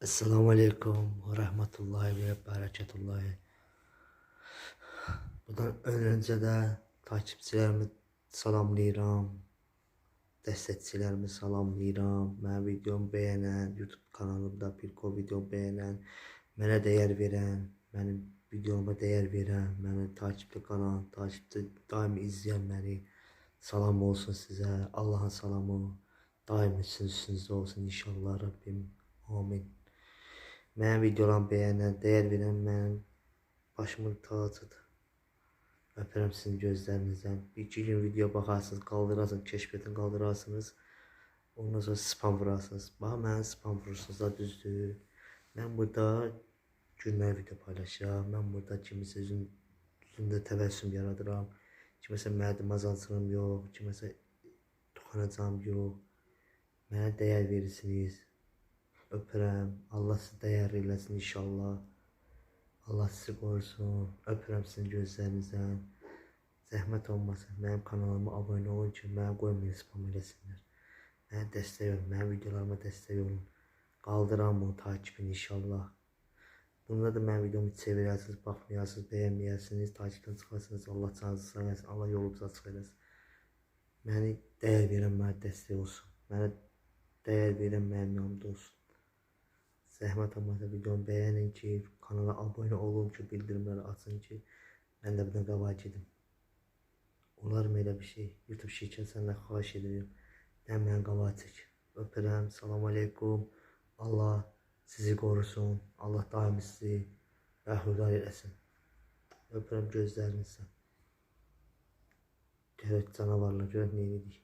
Esselamu Aleyküm ve Rahmetullahi ve Berekatullahi. Bundan öncə də takipçilərimi salamlayıram, dəstəkçilərimi salamlayıram, mənim videomu bəyənən, YouTube kanalımda Pirko videomu bəyənən, mənə dəyər verən, mənim videoma dəyər verən, məni takipdə qalan, takipdə daimi izləyən məni, salam olsun sizə, Allahın salamı daimi sizin üstünüzdə olsun inşallah Rabbim, amin. Mənim videolarımı bəyənən, dəyər verən mənim başımın tacıdır. Öpürəm sizin gözlərinizdən. Bir-iki gün video baxarsınız, qaldırarsınız, keşfiyyətini qaldırarsınız. Ondan sonra spam vurarsınız. Bax, mənə spam vurursunuz da, düzdür. Mən burada gülməli video paylaşıram. Mən burada kimisə üzündə təbəssüm yaradıram. Kiməsə mənim azalçılığım yox, kiməsə toxunacağım yox. Mənə dəyər verirsiniz. Öpürəm. Allah sizi dəyər eləsin inşallah. Allah sizi qorusun. Öpürəm sizin gözlərinizdən. Zəhmət olmasa mənim kanalıma abunə olun ki, mənə qoymayın spam eləsinlər. Mənə dəstək olun, mənim videolarıma dəstək olun. Qaldıram o takibini inşallah. Bunda da mənim videomu çevirərsiniz, baxmayarsınız, bəyənməyərsiniz, takipdən çıxarsınız. Allah canınızı sağ eləsin, Allah yolunuzu açıq eləsin. Məni dəyər verən mənə dəstək olsun. Mənə dəyər verən mənim yanımda olsun. Zəhmət olmasa videomu bəyənin ki, kanala abunə olun ki, bildirimləri açın ki, mən də buradan qabağa gedim. Olar mı elə bir şey? YouTube şirkət səndən xahiş edirəm. Dən məni qabağa çək. Öpürəm. Salam aleykum. Allah sizi qorusun. Allah daim sizi bəxtiyar eləsin. Öpürəm gözlərinizdən. Görək canavarlar, görək nə edirik.